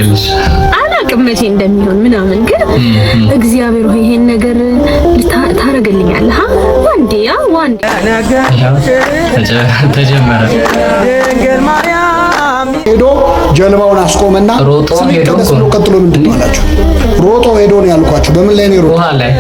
ያርግልሽ። አላቅም መቼ እንደሚሆን ምናምን፣ ግን እግዚአብሔር ሆይ ይሄን ነገር ታረግልኛለህ? One day, yeah, one day። ያው ተጀመረ። ሄዶ ጀልባውን አስቆመና ሮጦ ስሜ ሄዶ ቀደስ እኮ ብሎ ነው። ቀጥሎ ምንድን ነው አላቸው። ሮጦ ሄዶ ነው ያልኳቸው። በምን ላይ ነው የሮጠው? ውሃ ላይ።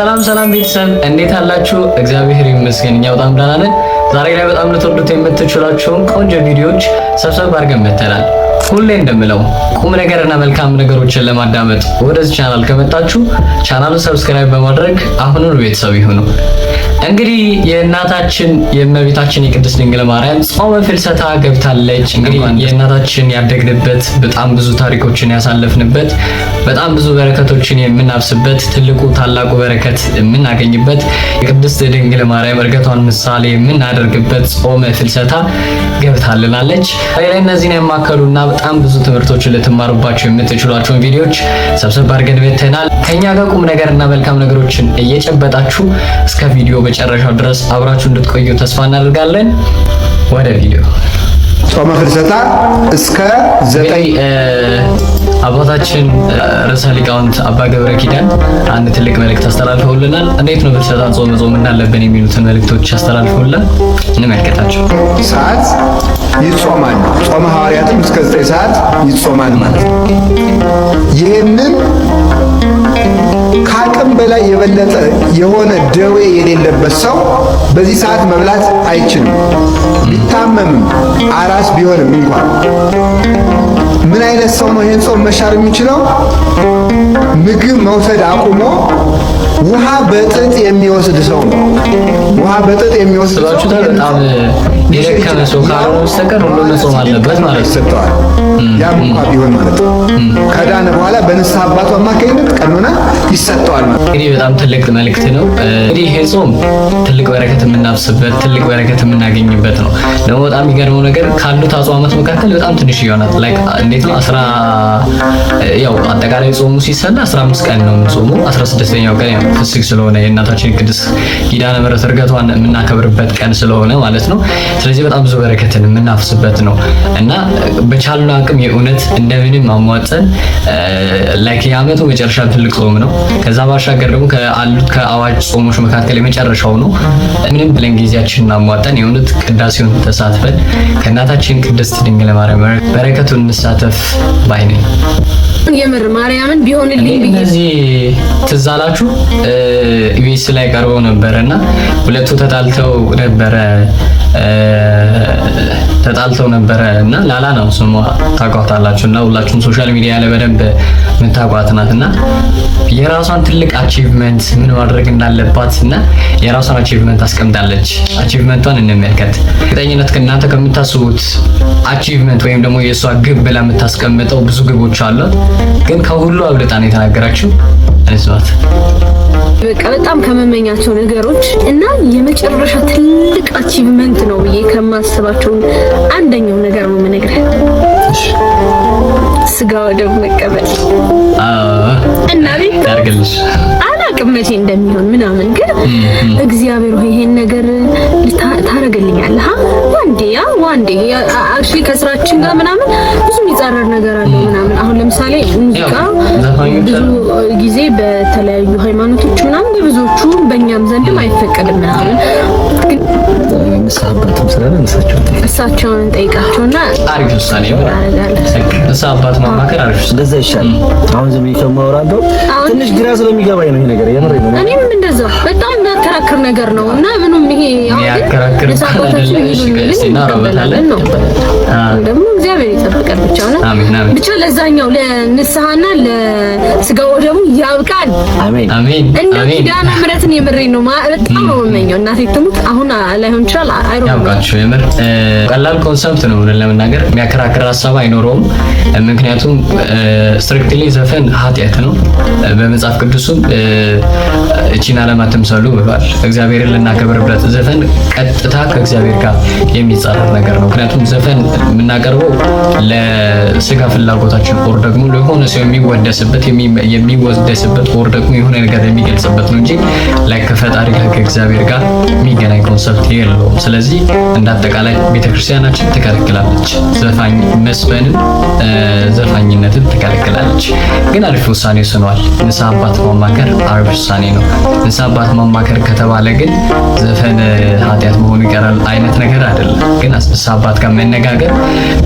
ሰላም ሰላም ቤተሰብ፣ እንዴት አላችሁ? እግዚአብሔር ይመስገን እኛ በጣም ደህና ነን። ዛሬ ላይ በጣም ልትወዱት የምትችሏቸውን ቆንጆ ቪዲዮዎች ሰብሰብ አድርገን መጥተናል። ሁሌ እንደምለው ቁም ነገርና መልካም ነገሮችን ለማዳመጥ ወደዚህ ቻናል ከመጣችሁ ቻናሉን subscribe በማድረግ አሁኑኑ ቤተሰብ ይሁኑ። እንግዲህ የእናታችን የእመቤታችን የቅድስት ድንግል ማርያም ጾመ ፍልሰታ ገብታለች። እንግዲህ የእናታችን ያደግንበት፣ በጣም ብዙ ታሪኮችን ያሳለፍንበት፣ በጣም ብዙ በረከቶችን የምናፍስበት፣ ትልቁ ታላቁ በረከት የምናገኝበት፣ የቅድስት ድንግል ማርያም እርገቷን ምሳሌ የምናደርግበት ጾመ ፍልሰታ ገብታልናለች። ሌላ እነዚህን ያማከሉና በጣም ብዙ ትምህርቶችን ልትማሩባቸው የምትችሏቸውን ቪዲዮዎች ሰብሰብ አድርገን መጥተናል። ከኛ ጋር ቁም ነገርና መልካም ነገሮችን እየጨበጣችሁ እስከ ቪዲዮ መጨረሻው ድረስ አብራችሁ እንድትቆዩ ተስፋ እናደርጋለን። ወደ ቪዲዮ። ጾመ ፍልሰታ እስከ 9 እንግዲህ አባታችን ርዕሰ ሊቃውንት አባ ገብረ ኪዳን አንድ ትልቅ መልእክት አስተላልፈውልናል። እንዴት ነው ፍልሰታን ጾም መጾም እንዳለብን የሚሉትን መልእክቶች አስተላልፈውልናል። እንመልከታቸው። ሰዓት ይጾማል። ጾመ ሐዋርያትም እስከ 9 ሰዓት ይጾማል ማለት ነው። ይህንን ከአቅም በላይ የበለጠ የሆነ ደዌ የሌለበት ሰው በዚህ ሰዓት መብላት አይችልም። ቢታመምም አራስ ቢሆንም እንኳን። ምን አይነት ሰው ነው ይህን ጾም መሻር የሚችለው? ምግብ መውሰድ አቁሞ ውሃ በጥጥ የሚወስድ ሰው ነው። ውሃ በጥጥ የሚወስድ ሰው ስላችሁታል። በጣም የደከመ ሰው ካልሆነ በስተቀር ሁሉም መጾም አለበት ማለት ነው። ይሰጠዋል። ያም እንኳ ቢሆን ማለት ነው። ከዳነ በኋላ በንስሐ አባቱ አማካኝነት ቀኖና ይሰጠዋል ማለት ነው። እንግዲህ በጣም ትልቅ መልእክት ነው። እንግዲህ ይሄ ጾም ትልቅ በረከት የምናፍስበት፣ ትልቅ በረከት የምናገኝበት ነው። ደግሞ በጣም የሚገርመው ነገር ካሉት አጽዋማት መካከል በጣም ትንሽ ይሆናል። Like እንዴት ነው፣ ያው አጠቃላይ ጾሙ ሲሰላ 15 ቀን ነው ጾሙ። 16ኛው ቀን ያው ፍስክ ስለሆነ የእናታችን ቅድስት ኪዳነ ምሕረት ዕርገቷን የምናከብርበት ቀን ስለሆነ ማለት ነው። ስለዚህ በጣም ብዙ በረከትን የምናፍስበት ነው እና በቻልነው አቅም የእውነት እንደምንም አሟጠን like የዓመቱ መጨረሻ ትልቅ ጾም ነው። ከዛ ባሻገር ደግሞ ከአሉት ከአዋጅ ጾሞች መካከል የመጨረሻው ነው። ምንም ብለን ጊዜያችንን አሟጠን የእውነት ቅዳሴውን ተሳትፈን ከእናታችን ቅድስት ድንግል ማርያም በረከቱን እንሳተፍ ባይ ነኝ። የምር ማርያምን ቢሆንልኝ ብዬ እነዚህ ትዝ አላችሁ? ኢቢኤስ ላይ ቀርበው ነበረ እና ሁለቱ ተጣልተው ነበረ እና ላላ ነው ስሟ፣ ታውቋታላችሁ። እና ሁላችሁም social media ላይ በደንብ የምታውቋት ናት። እና የራሷን ትልቅ achievement ምን ማድረግ እንዳለባት እና የራሷን achievement አስቀምጣለች። Achievement ቷን እንመልከት። እርግጠኝነት ከእናንተ ከምታስቡት achievement ወይም ደግሞ የእሷ ግብ ብላ የምታስቀምጠው ብዙ ግቦች አሏት። ግን ከሁሉ አብልጣ ነው የተናገራችው። እንስማት። በቃ በጣም ከመመኛቸው ነገሮች እና የመጨረሻ ትልቅ achievement ነው ብዬ ከማስባቸው አንደኛው ነገር ነው የምነግርህ፣ ስጋ ወደሙ መቀበል እና ቤት ያርግልሽ። አላቅም መቼ እንደሚሆን ምናምን፣ ግን እግዚአብሔር ሆይ ይሄን ነገር ታረግልኛለህ? One day, yeah, one day። Actually ከስራችን ጋር ምናምን ብዙ የሚጻረር ነገር አለው ምናምን። አሁን ለምሳሌ ሙዚቃ ዘፋኞች ብዙ ጊዜ በተለያዩ ሃይማኖቶች ምናምን በብዙዎቹ በእኛም ዘንድም አይፈቀድም ምናምን፣ ግን ንስሐ አባትም ስላለ እሳቸው እሳቸውን እንጠይቃቸውና አሪፍ ውሳኔ ነው። እናደርጋለን። ንስሐ አባት ማማከር አሪፍ ውሳኔ። እንደዛ ይሻላል። አሁን ዝም ብዬ ከማወራው አሁን ትንሽ ግራ ስለሚገባኝ ነው ይሄ ነገር፣ የምሬን ነው። እኔም እንደዛው በጣም የሚያከራክር ነገር ነው እና ምንም ይሄ አሁን ግን የሚያከራክር ንስሐ አባታችን አይደለም። እሺ፣ ይሉን እስቲ እናወራበታለን። እንቀበላለን ነው። ደግሞ እግዚአብሔር ይጠብቀን ብቻ ነው። አሜን አሜን። ብቻ ለዛኛው ለንስሐና ለስጋው ደግሞ ያብቃን። አሜን። አሜን። እንደው አሜን። ኪዳነ ምሕረትን የምሬን ነው፣ በጣም ነው የምመኘው። እናቴ ትሙት አሁን ላይሆን ይችላል። አይሮ ያውቃችሁ የምር ቀላል concept ነው። እውነት ለመናገር የሚያከራክር ሀሳብ አይኖረውም። ምክንያቱም strictly ዘፈን ኃጢአት ነው። በመጽሐፍ ቅዱስም እቺን ዓለም አትምሰሉ ብሏል። እግዚአብሔርን ልናከብርበት ዘፈን ቀጥታ ከእግዚአብሔር ጋር የሚጻረር ነገር ነው። ምክንያቱም ዘፈን የምናቀርበው ለስጋ ፍላጎት ፍላጎታችን or ደግሞ ለሆነ ሰው የሚወደስበት or ደግሞ የሆነ ነገር የሚገልጽበት ነው እንጂ like ከፈጣሪ ጋር፣ ከእግዚአብሔር ጋር የሚገናኝ concept የለውም። ስለዚህ እንደ አጠቃላይ ቤተክርስቲያናችን ትከለክላለች፣ ዘፋኝ መዝፈንን፣ ዘፋኝነትን ትከለክላለች። ግን አሪፍ ውሳኔ ወስኗል። ንስሐ አባት ማማከር አሪፍ ውሳኔ ነው። ንስሐ አባት ማማከር ከተባለ ግን ዘፈን ኃጢአት መሆኑ ይቀራል አይነት ነገር አይደለም። ግን ንስሐ አባት ጋር መነጋገር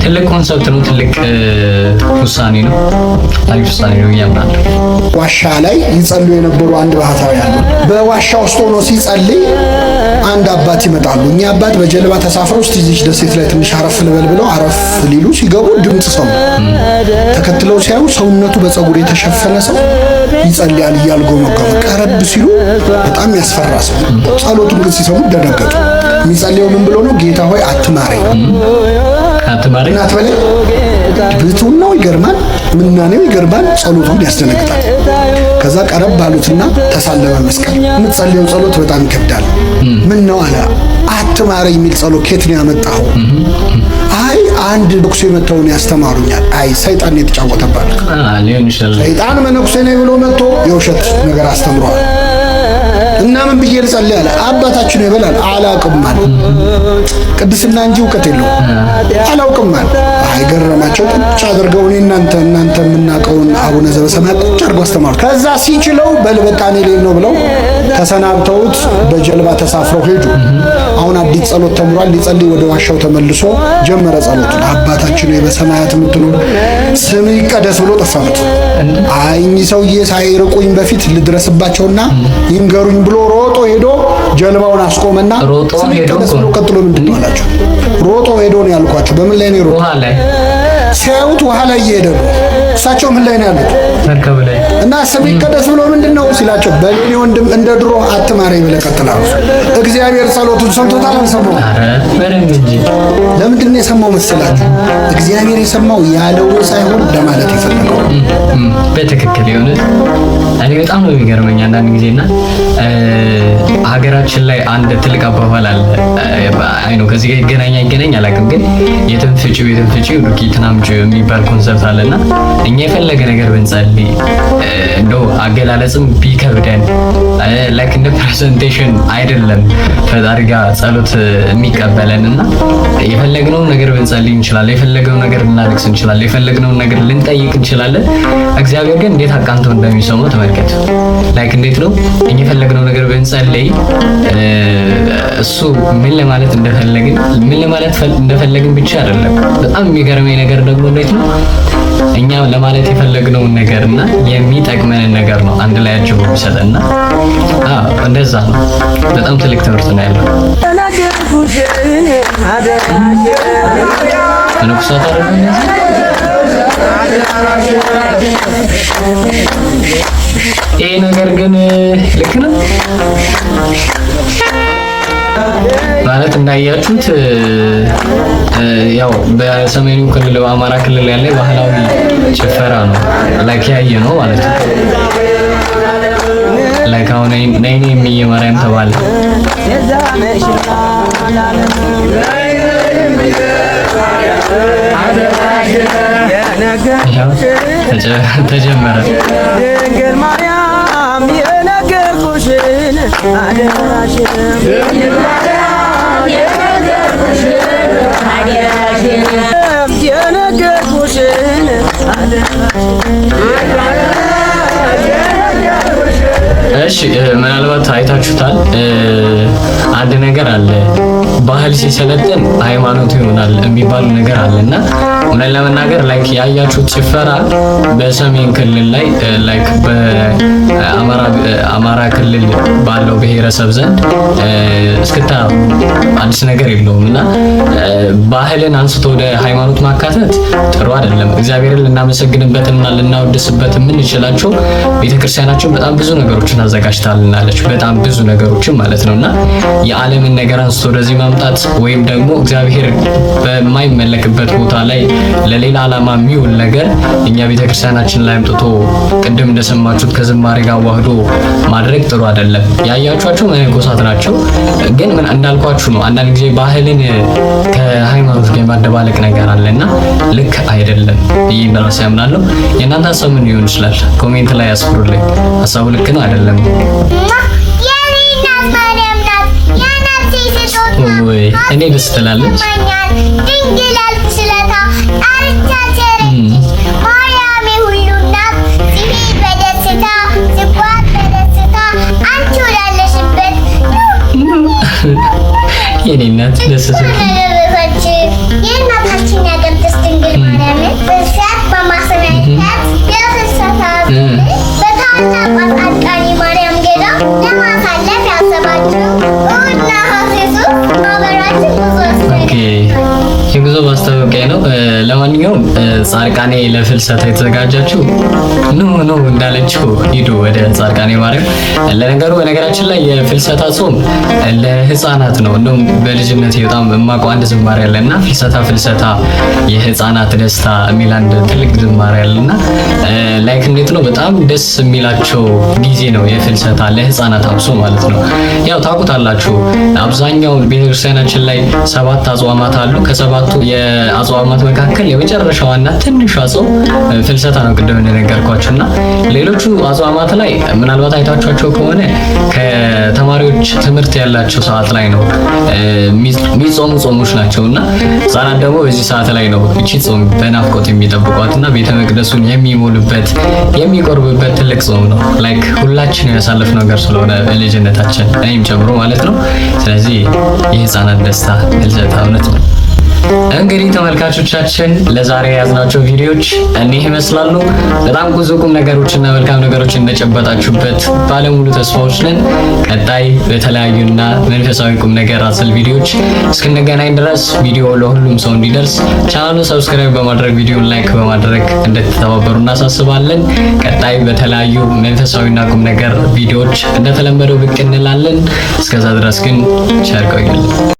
ትልቅ concept ነው፣ ትልቅ ውሳኔ ነው። አሪፍ ውሳኔ ነው ብዬ አምናለሁ። ዋሻ ላይ ይጸልዩ የነበሩ አንድ ባህታዊ አሉ። በዋሻ ውስጥ ሆኖ ሲጸልይ አንድ አባት ይመጣሉ። እኚህ አባት በጀልባ ተሳፍረው እስቲ እዚች ደሴት ላይ ትንሽ አረፍ ልበል ብለው አረፍ ሊሉ ሲገቡ ድምፅ ሰሙ። ተከትለው ሲያዩ ሰውነቱ በፀጉር የተሸፈነ ሰው ይጸልያል እያልጎመጎመ። ቀረብ ሲሉ በጣም ያስፈራ ሰው። ጸሎቱን ግን ሲሰሙ ደነገጡ። የሚጸልየው ምን ብሎ ነው? ጌታ ሆይ አትማረኝ፣ አትማረኝ። እናት በላይ ብትውናው ይገርማል፣ ምናኔው ይገርማል፣ ጸሎቱን ያስደነግጣል። ከዛ ቀረብ ባሉትና ተሳለመ መስቀል። የምትጸልየው ጸሎት በጣም ይከብዳል። ምን ነው አለ። አትማረኝ የሚል ጸሎት ከየት ነው ያመጣኸው? አይ፣ አንድ መነኩሴ መጥተውን ያስተማሩኛል። አይ፣ ሰይጣን የተጫወተባት። ሊሆን ይችላል። ሰይጣን መነኩሴ ነኝ ብሎ መጥቶ የውሸት ነገር አስተምሯል። እና ምን ብዬ ልጸልይ አለ። አባታችን ይበላል አላውቅም አለ። ቅድስና እንጂ እውቀት የለውም። አላውቅም አለ። አይ፣ ገረማቸው። ቁጭ አድርገው እኔ እናንተ የምናውቀውን አቡነ ዘበሰማያት ቁጭ አድርገው አስተማሩት። ከዛ ሲችለው በል በቃ እኔ ልሄድ ነው ብለው ተሰናብተውት በጀልባ ተሳፍረው ሄዱ። አሁን አዲስ ጸሎት ተምሯል። ሊጸልይ ወደ ዋሻው ተመልሶ ጀመረ ጸሎቱን። አባታችን ሆይ በሰማያት የምትኖር ስምህ ይቀደስ ብሎ ጠፋበት። አይ፣ እኚህ ሰውዬ ሳይርቁኝ በፊት ልድረስባቸውና ይንገሩኝ ብሎ ሮጦ ሄዶ ጀልባውን አስቆመና ሮጦ ስምህ ሄዶ ይቀደስ እኮ ብሎ ነው። ቀጥሎ ምንድን ነው አላቸው። ሮጦ ሄዶ ነው ያልኳቸው። በምን ላይ ነው የሮጠው? ውሃ ላይ። ሲያዩት ውሃ ላይ እየሄደ ነው። እሳቸው ምን ላይ ነው ያሉት? መርከብ ላይ። እና ስም ይቀደስ ብሎ ምንድን ነው ሲላቸው፣ በል የኔ ወንድም እንደ ድሮ አትማረኝ ብለህ ቀጥል አሉት። እግዚአብሔር ጸሎቱን ሰምቶታል አልሰማውም? ኧረ በደንብ እንጂ። ለምንድን ነው የሰማው መሰላችሁ? እግዚአብሔር የሰማው ያለውን ሳይሆን ለማለት የፈለገው። በትክክል የሆነ እኔ በጣም ነው የሚገርመኝ አንዳንድ ጊዜና ሀገራችን ላይ አንድ ትልቅ አባባል አለ። አይ ነው ከዚህ ጋር ይገናኝ አይገናኝ አላውቅም፣ ግን የትም ፍጪው የትም ፍጪው ዱቄትን አምጪው የሚባል concept አለና እኛ የፈለገ ነገር ብንጸልይ እንደው አገላለጽም ቢከብደን like እንደ presentation አይደለም ፈጣሪ ጋር ጸሎት የሚቀበለን። እና የፈለግነውን ነገር ብንጸልይ እንችላለን፣ የፈለግነውን ነገር ልናለቅስ እንችላለን፣ የፈለግነውን ነገር ልንጠይቅ እንችላለን። እግዚአብሔር ግን እንዴት አቃንቶ እንደሚሰማው ተመልከት። Like እንዴት ነው እኛ የፈለግነው ነገር ብንጸልይ እሱ ምን ለማለት እንደፈለግን ብቻ አይደለም። በጣም የሚገርመኝ ነገር ደግሞ እንዴት ነው እኛ ለማለት የፈለግነውን ነገር እና የሚጠቅመንን ነገር ነው አንድ ላይ አጅቦ የሚሰጠንና አዎ እንደዛ ነው። በጣም ትልቅ ትምህርት ነው ያለው። መነኮሳት አይደሉ እነዚህ? ይሄ ነገር ግን ልክ ነው ማለት እንዳያችሁት ያው በሰሜኑ ክልል፣ በአማራ ክልል ያለ ባህላዊ ጭፈራ ነው like ያየ ነው ማለት ነው። Like አሁን ነይ ነይ እምዬ ማርያም ተባለ። ያው ተጀመረ። ድንግል ማርያም የነገርኩሽን አደራሽን፣ የነገርኩሽን። እሺ፣ ምናልባት አይታችሁታል። አንድ ነገር አለ። ባህል ሲሰለጥን ሃይማኖት ይሆናል የሚባል ነገር አለ። እና እውነት ለመናገር like ያያችሁት ጭፈራ በሰሜን ክልል ላይ like በአማራ አማራ ክልል ባለው ብሔረሰብ ዘንድ እስክታ አዲስ ነገር የለውም። እና ባህልን አንስቶ ወደ ሃይማኖት ማካተት ጥሩ አይደለም። እግዚአብሔርን ልናመሰግንበትና ልናወድስበት የምንችላቸው ቤተክርስቲያናችን በጣም ብዙ ነገሮችን አዘጋጅታልናለች። በጣም ብዙ ነገሮችን ማለት ነውና የዓለምን ነገር አንስቶ ወደዚህ ማምጣት ወይም ደግሞ እግዚአብሔር በማይመለክበት ቦታ ላይ ለሌላ ዓላማ የሚውል ነገር እኛ ቤተክርስቲያናችን ላይ አምጥቶ ቅድም እንደሰማችሁት ከዝማሬ ጋር አዋህዶ ማድረግ ጥሩ አይደለም። ያያችኋቸው መነኮሳት ናቸው። ግን ምን እንዳልኳችሁ ነው። አንዳንድ ጊዜ ባህልን ከሃይማኖት ጋር የማደባለቅ ነገር አለና ልክ አይደለም ብዬ በራሴ አምናለሁ። የእናንተ ሀሳብ ምን ሊሆን ይችላል? Comment ላይ ያስፍሩልኝ። ሀሳቡ ልክ ነው አይደለም? የኔ እናት ማርያም ናት የነፍሴ ስጦታ። ወይ እኔ ደስ ትላለች። ይሰማኛል ድንግል ያልኩ ስለታ ጣርቻ ቸረችሽ ማርያም የሁሉ እናት፣ ስሄድ በደስታ ስጓዝ በደስታ አንቺ ወዳለሽበት። የኔ እናት ደስ ትል። ደረሰች የእናታችን የቅድስት ድንግል ማርያምን ፍልሰት በማስመልከት የፍልሰታ በታላቋ ጻድቃኔ ማርያም ገዳም ለማሳለፍ ያሰባችሁ እሑድ ነሐሴ 3 ማህበራችን ጉዞ Okay፣ የጉዞ ማስታወቂያ ነው። ለማንኛውም ጻድቃኔ ለፍልሰታ የተዘጋጃችሁ ኑ ኑ እንዳለችው ሂዱ ወደ ጻድቃኔ ማርያም። ለነገሩ በነገራችን ላይ የፍልሰታ ጾም ለህፃናት ነው። እንደውም በልጅነት በጣም የማውቀው አንድ ዝማሬ አለና ፍልሰታ ፍልሰታ የህፃናት ደስታ የሚል አንድ ትልቅ ዝማሬ አለና like እንዴት ነው በጣም ደስ የሚላቸው ጊዜ ነው የፍልሰታ ለህፃናት አብሶ ማለት ነው። ያው ታውቁታላችሁ፣ አብዛኛው ቤተክርስቲያናችን ላይ ሰባት አጽዋማት አሉ። ከሰባቱ የአጽዋማት መካከል የመጨረሻዋና ትንሿ ጾም ፍልሰታ ነው፣ ቅድም እንደነገርኳችሁ። እና ሌሎቹ አጽዋማት ላይ ምናልባት አይታችኋቸው ከሆነ ከተማሪዎች ትምህርት ያላቸው ሰዓት ላይ ነው የሚጾሙ ጾሞች ናቸው። እና ህጻናት ደግሞ በዚህ ሰዓት ላይ ነው እቺ ጾም በናፍቆት የሚጠብቋት እና ቤተ መቅደሱን የሚሞሉበት፣ የሚቆርቡበት ትልቅ ጾም ነው። Like ሁላችንም ያሳለፍነው ነገር ስለሆነ በልጅነታችን እኔም ጨምሮ ማለት ነው። ስለዚህ የህፃናት ደስታ ፍልሰታ እውነት ነው። እንግዲህ ተመልካቾቻችን፣ ለዛሬ የያዝናቸው ቪዲዮዎች እኒህ ይመስላሉ። በጣም ብዙ ቁም ነገሮችና መልካም ነገሮች እንደጨበጣችሁበት ባለሙሉ ተስፋዎች ነን። ቀጣይ በተለያዩና መንፈሳዊ ቁም ነገር አዘል ቪዲዮዎች እስክንገናኝ ድረስ ቪዲዮ ለሁሉም ሰው እንዲደርስ ቻናሉን subscribe በማድረግ፣ ቪዲዮን like በማድረግ እንድትተባበሩ እናሳስባለን። ቀጣይ በተለያዩ መንፈሳዊና ቁም ነገር ቪዲዮዎች እንደተለመደው ብቅ እንላለን። እስከዛ ድረስ ግን ቸር ቆዩልን።